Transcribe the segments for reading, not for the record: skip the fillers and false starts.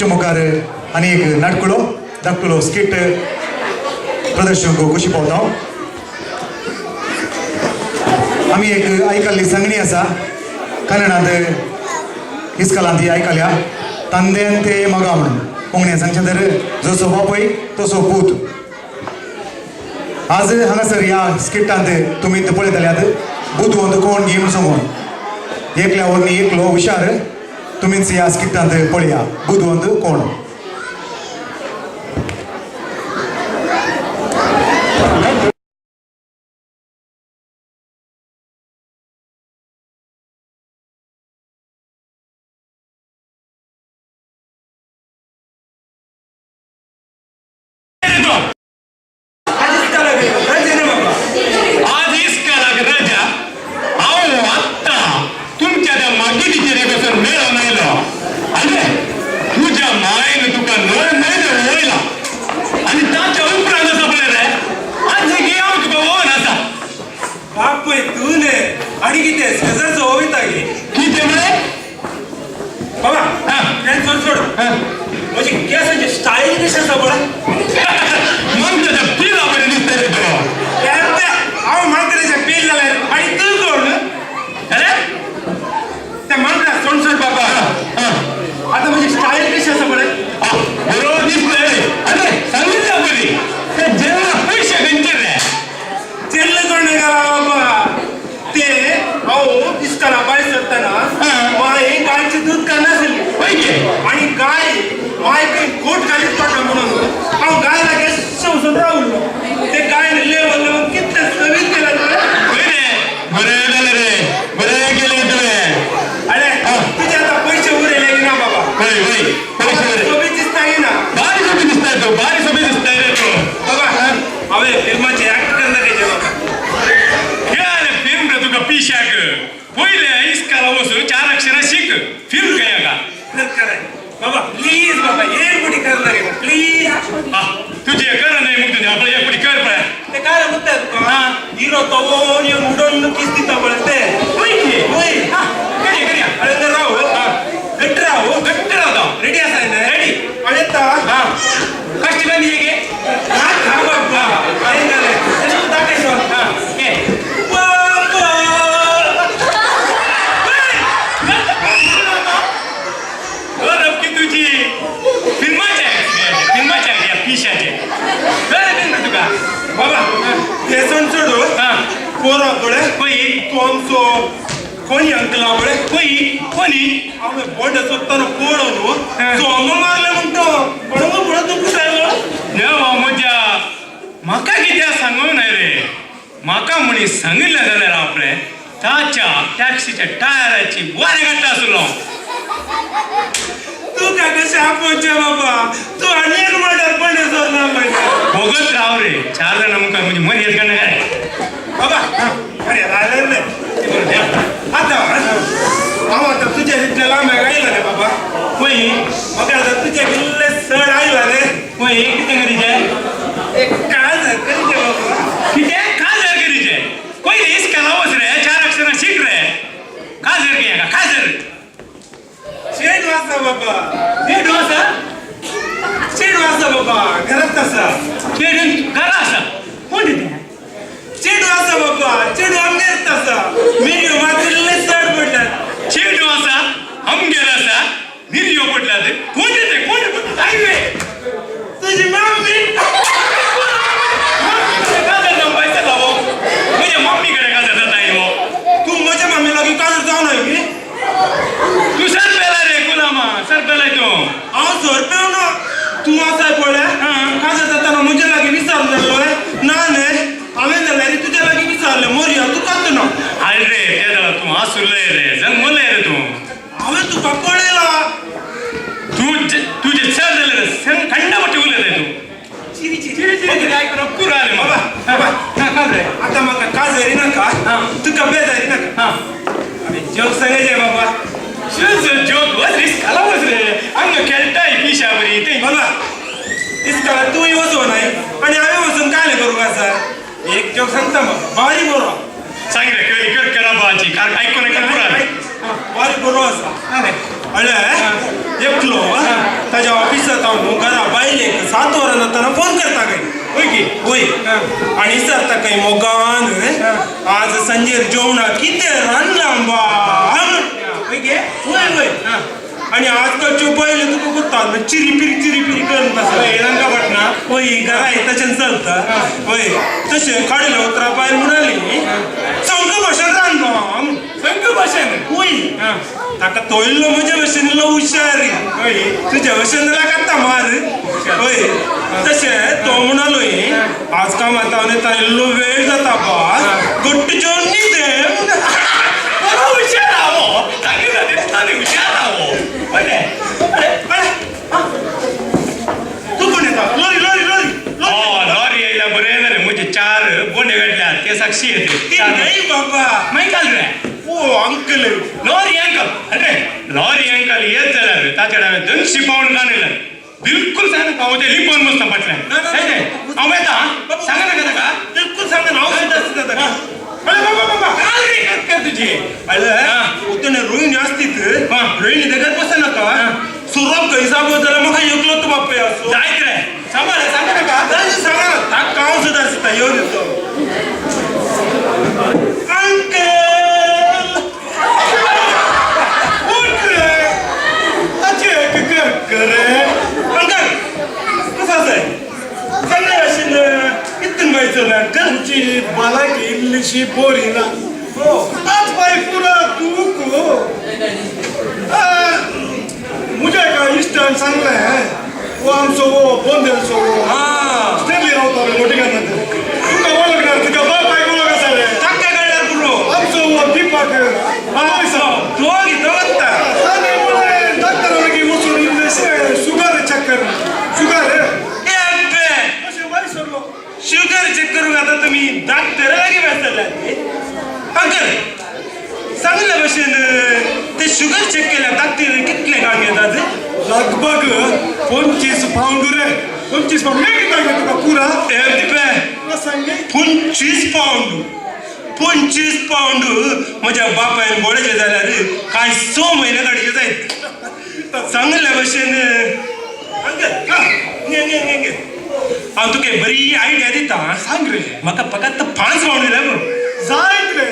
तुमच्या मुखार आनी एक नाटकुलो धाकटुलो स्किट प्रदर्शन खुशी पावता. आमी एक आयकल्ली सांगणी आसा कन्नडांत इस्कलांत ही आयकल्या तांदेन ते मगा म्हणून कोंकणी सांगचें तर जसो बापूय तसो पूत. आज हांगासर ह्या स्किटांत तुमी पळयतल्यात बुदवंत कोण गी म्हूण सांगून एकल्या वरनी एकलो हुशार तुमीच ह्या स्किटांत पळया बुदवंत कोण. आज इस्कालाक रजा हांव आत्तां तुमच्या त्या मागीटीचेर बसून मेळोन आयलो. आरे तुज्या मायन तुका न्हय म्हयने वयला आनी ताच्या उपरांत आसा पळय रे आज गे हांव तुका वोन आसा. बापूय तूं न्ही आनी कितें शेजारचो वयता गे. कितें म्हळें? बाबा हा. तें सोड सोड म्हजी केसांची स्टायल कशी आसा पळय. मंत्राच्या पिला बरें दिसता रे तो. हांव मांद्रेचें पील जाल्यार आनी तूं कोण? अरे ते मांद्रा सोड सोड बाबा आतां म्हजी स्टायल कशी आसा पळय. बरोबर दिसता रे. अरे सांगितलं बरी ते जेवणा पयशे खंयचे रे? चेल्ल कोण घाला बाबा ते हांव इस्काला भायर सरतना माय गायचें दूद काडनासली पयशे आणि गाय माय खंय गोट घालीत पडटा म्हणून हांव गाय लागीं वचून रावलो. ते गायन लेवन लेवन कितलें सोबीत केलें तुवें. बरे बरें जालें रे, बरें केलें तुवें. अरे तुजे आतां पयशे उरयले की ना बाबा? वय वय पयशे बरे. सोबीत दिसता की ना? भारी सोबीत दिसताय तूं, भारी सोबीत दिसताय रे तूं. बाबा हांवें फिल्माचे एक्ट करना तेजे बाबा. खेळ फिल्म रे तुका पिशाक. पयले इस्काला वचून चार अक्षरां शीक फिल्म खंय हांगा. खरें बाबा प्लीज बाबा एक कुटी करना रे प्लीज. तुजें कर न्हय मग तुजें आपलं एक कुटी कर पळय. ते काय म्हणतात तुका हिरो तो येवन उडोवन किस दिता पळय ते. वय की वय. करया करया. अरे राव घट्ट राव. घट्ट रावता. रेडी आसा न्हय? रेडी. अळेता. हा कष्ट बांदी गे. हा बाबा काय जालें तशें दाखय. हा ए बाबा गरब की तुझी फिल्माचे फिल्माचे या पिशाचे बरें ना तुका. बाबा ते सोड सोडू हा पोरो पळय पळय तूं आमचो कोणी अंकल पळय. पळय कोणी हांवें बोंड सोदताना पळोवन हा. सोमो मारले म्हणटो पळोवंक पळोवन तुका जालो. देवा म्हज्या म्हाका कित्याक सांगू न्हय रे. म्हाका म्हणी सांगिल्लें जाल्यार आपणें ताच्या टॅक्सीच्या टायराची वारें काडटा आसलो. तुका कशें आपोवचें बाबा तूं आनी एक मर्डर पळय सोदना पळय. भोगत राव रे चार जाणां मुखार म्हणजे मर्याद काडना काय. बाबा अरे राहिलें रे आतां हांव आतां तुज्या इतलें लांब आयला रे बाबा. पळय म्हाका आतां तुज्या इल्लें चड आयला रे. पळय कितें करीचें? एक काजार करीचें बाबा. कितें काजर करीचें? पयलीं इस्काला वच रे चार अक्षरां शीक रे. काजर कितें काजर? चेडू आसा बाबा. चेडू आसा? चेडू आसा बाबा घरांत आसा. चेडून घरा आसा कोण तें? चेडू आसा बाबा चेडू आमगेर आसा मिरयो मात इल्लें चड पडल्यात. चेडू आसा आमगेर आसा मिरयो पडल्यात कोण तें? कोण आयवे तुजी मम्मी. काजर जावं पयशे जावो म्हज्या मम्मी कडेन काजर जाता हो. तूं म्हज्या मम्मी लागीं काजार जावं न्हय की? तूं सर पेला रे गुलामा सर पेलाय तूं. हांव सर पेवना तूं आसाय पळय काजार जाताना म्हज्या लागीं विचारून जाल्लो ना न्हय हांवें जाल्यार तुज्या लागीं विचारलें मोरया तुकाच ना. आरे रे ते जाल्यार तूं आसुल्लय रे जन्मलय रे तूं. हांवें तुका पळयला. तूं तुजें चड जालें रे थंड वाटे उलयताय तूं. चिरी चिरी चिरी चिरी कितें आयकून पुरो जालें बाबा म्हाका. बाबा हा काल रे आतां म्हाका काजारी नाका तुका बेजारी नाका. हा हांवें जोक सांगचे बाबा. शुज जोक वच रे इस्काला वच रे हांगा खेळटाय पिशा बरी ते. बाबा इस्काला तूंय वचो न्हय आनी हांवें वचून कांय करूंक आसा. एक जोक सांगता बाबा बारी बरो. सांग रे कर कर करा बाची कारण आयकून आयकून पुरो जालें. बारी बरो आसा. हा रे अळे एकलो ताज्या जाताना फोन करता काय. होय की? वय, आणि विचारता काय मोगान, आज संजेर जेवणा कितें रांदलां बा. होय की? वय वय. आणि आजकालच्यो बायलो तुका कोत्ता चिरीपिरी चिरीपिरी करून होय, तसं. रंगा पटना. वय, घरा तशें चलता. वय, तशें काडले उतरां बायल म्हणाली, संक भाशेन रांदलो. संक भाशेन? वय. ताका तो इल्लो म्हजे भशेन इल्लो हुशार. होय. तुज्या भशेन जाल्यार काडटा मार. वय, तशें तो म्हणालो, आज कामात हांव येता, इल्लो वेळ जाता बा, घट्ट जेवन न्हिदे. बरो हुशार हांव, तागे दिसता न्ही, हुशार हांव. बरें. अरे अरे, तूं कोण येता? Lorry lorry lorry. हो, लॉरी येयल्या. बरें रे, म्हजे चार बोंडे काडल्या ते साक्षी येते. नाही बाबा. मागीर काल रे. ओ अंकल. लॉरी अंकल, अरे लॉरी अंकल येत जाल्यार ताच्या हांवें 200 पावंड काडले. बिलकुल सांगना, हांव ते लिपोवन बसता फाटल्यान. ना, ना, ना. हांव येता. सांगा नाका ताका. बिलकुल सांगा ना, हांव सुद्दां आसता ताका. अरे बाबा बाबा. काल रे, कत कर तुजी. अरे हा. उतने रोहिणी असतीत. हा. रोहिणी देखत बसा नका. सुरप खंय साबो जाल्यार म्हाका एकलो तूं बापूय आसो. जायत रे, सांबाळ, सांगा नाका. सांगा ना, ताका हांव सुद्दां आसता येवन येतो. अंकल. उठ रे, अचे कर करे. अंकल, कसं आसाय? सांगले भाशेन कितून बायचो ना अंकल? तुमची बालाकी इल्लीशी बोरी ना. हो. आज बाय पुरा तूक. मुझे एका इश्टान सांगलें, वो आमचो वो बोंदेलचो वो हा. स्टेनली रावता रे मोटिकांत, तुका वळखणार, तुका बापायक वळख आसा रे. ताका कळ्ळ्यार पुरो. आमचो वो दीपक. हा, दोगी दोगता. ताणें म्हणलें, डॉक्टरा लागीं वचून इल्लेशें शुगर चॅक कर, शुगर. ए अब्बे. अशें वाय सरलो. शुगर चेक करूंक आता तुम्ही डॉक्टर लागीं बसले. अंकल, सांगले भशेन ते शुगर चेक केल्यार डॉक्टर कितले काम घेतात? लगभग 25 पावंड रे, 25 पावंड. मी किती तुका पुरा. ए दिपे. तुला सांगे. 25 पावंड, 25 पावंड म्हज्या बापायन बोळेचे जाल्यार कांय 6 म्हयने काडचे जायत. सांगले भशेन अंकल, घे घे घे घे, हांव तुका एक बरी आयडिया दिता. सांग रे. म्हाका फकत 5 पावंड दिल्यार पुरो. जायत रे,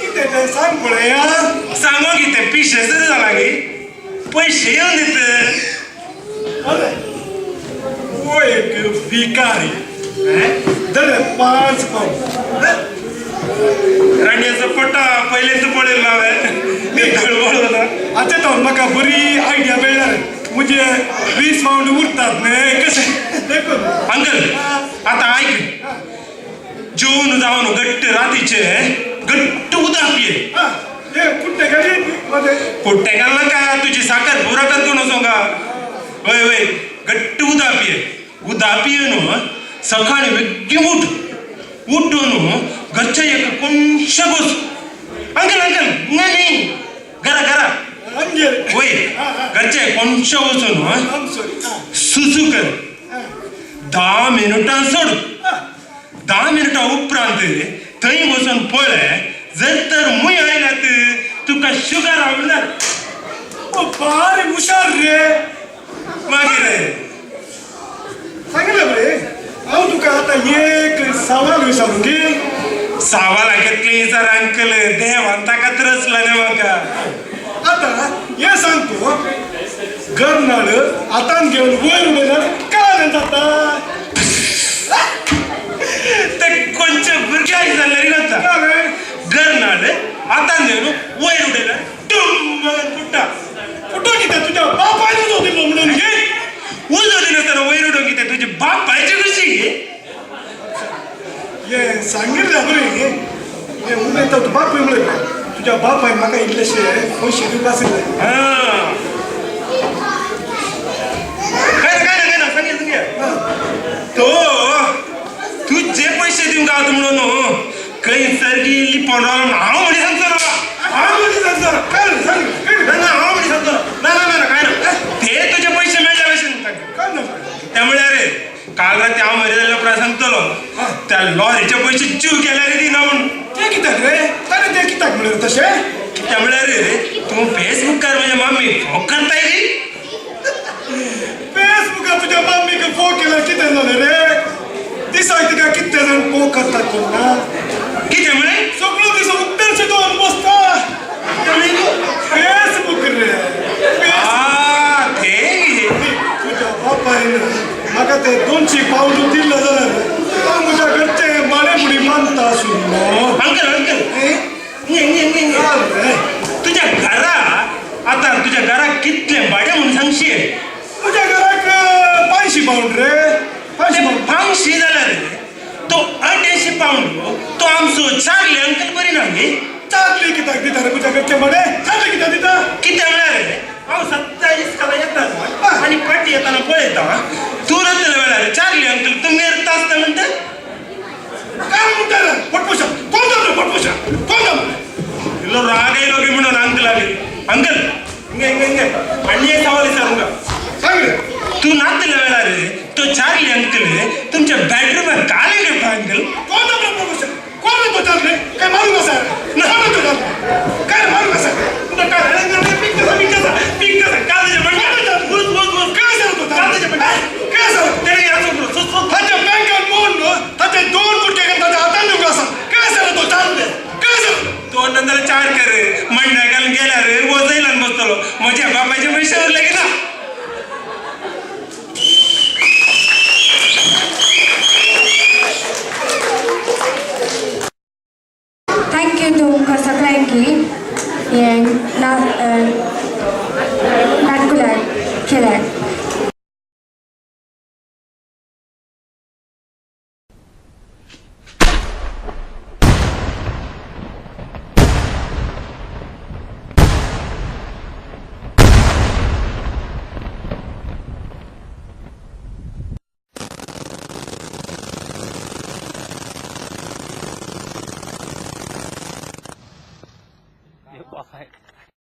कितें तें सांग पळया. सांगो कितें, पिशें तरी जालां गे, पयशे येवन दित. अरे वो एक भिकारी धर 5 पावंड. रांडयेचो पटा पयलेंच पळयला हांवें, मी गडबड जाता. आतां तो म्हाका बरी आयडिया मेळ्ळा रे, म्हणजे 20 पावंड उरतात न्ही कशें देखून. अंकल, आतां आयक, जेवन जावन घट्ट रातीचे घट्ट उदक पिये. हा, हे कुठे गाडी मध्ये. कुट्टेकान नाका, तुजी साकर पुरा करून वचोंका. वय वय, घट्ट उदक पिये. उदक पिये न्हू, सकाळी बेगीन उठ, उठून घरच्या एका कोनशा बस. अंकल अंकल, नाही नाही, घरा घरा. आमगेर. वय, घरच्या कोनशा वचून आम सॉरी. सुसू कर. 10 मिनटां सोड. 10 मिनटां उपरांत थंय वचून पळय, जर तर मूय आयल्यात तुका शुगर आवडणार. ओ भारी हुशार रे. मागीर. सांगले रे, हांव तुका आतां एक सवाल विचारू की? सावाला घेतली सर अंकल, देवान ताका त्रसला न्ही म्हाका. आतां हें सांग, तूं गर्नाळ हातान घेवन वयर उडयल्यार काय जाता? ते कोणच्या भुरग्याक जाल्ले जाता. काय? गर्नाळ हातान घेवन वयर उडयल्यार डुम फुट्टा. फुटो कितें, तुज्या बापायन उजो दिलो म्हणून घे. उजो दिनासतना वयर उडोवंक कितें तुजी बापायची कशी? हे सांगिल्लें बरें, हे उलयता तूं बापूय उलयता, तुज्या बापाय म्हाका इल्लेशे पयशे दिवपा आशिल्ले. हा. काय ना काय ना काय ना, सांगे सांगे. तो तुझे पैसे दिवंक गावता म्हणून खंय सारकी लिपोवन रावला. हांव म्हणी सांगतो ना, हांव म्हणी सांगतो. काय रे, सांग काय रे? ना ना, हांव म्हणी सांगतो ना. ना ना ना, काय ना, ते तुजे पैसे मेळ्ळे भशेन तांकां. काय ना. त्यामुळे अरे काल राती हांव मरे जाल्ल्या उपरांत सांगतलो, त्या लॉरीचे पैसे जीव केल्यार दिना म्हणून. ते कित्याक रे, ताणें ते कित्याक म्हणलें तशें? त्यामुळे अरे तूं फेसबुकार म्हज्या मामी फोन करताय रे. फेसबुकार. तुका तुज्या मम्मीक फोन केल्यार कितें जालें रे? दिसाक तिका कितले जाण फोन करतात कोण ना? कितें म्हळें? सगळो दीस उक्तेच दवरून बसता. फेसबूक रे, फेसबूक. आ ते तुज्या बापायन म्हाका ते 200 पावंड दिल्ले जाल्यार हांव म्हज्या घरचे माडे मुडी मानता आशिल्लो. अंकल अंकल, ये ये ये ये. रे. तुझ्या घरा, आता तुझ्या घराक कितले भाडें म्हणून सांगशी? म्हज्या घराक 500 पावंड रे, 500 पावंड. 500 जाल्यार तो 250 पावंड तो आमचो चार्ली अंकल बरी ना गे? चार्ली कित्याक दिता रे तुज्या घरचे भाडें? चार्ली कित्याक दिता? कितें म्हळ्यार रे, हांव सद्दां इस्कोला येता आनी फाटी येताना पळयता, तूं जातले वेळार चार्ली अंकल तूं मेरता आसता म्हणटा. काय म्हणटा रे फटपुशा? कोण जालो फटपुशा? कोण जालो? इल्लो राग येयलो बी म्हणून अंकल आली. अंकल, हिंगा हिंगा हिंगा, आनी एक सवाल विचारूंक का? सांग रे. तूं नातले वेळार तो चार्ली अंकल तुमच्या बेडरूमात गाली करता अंकल. कोण जालो फटपुशा? कोण रे तो चार्ली? काय मारू कसा रे? कोण रे तो चार्ली? काय मारू कसा? तुका काय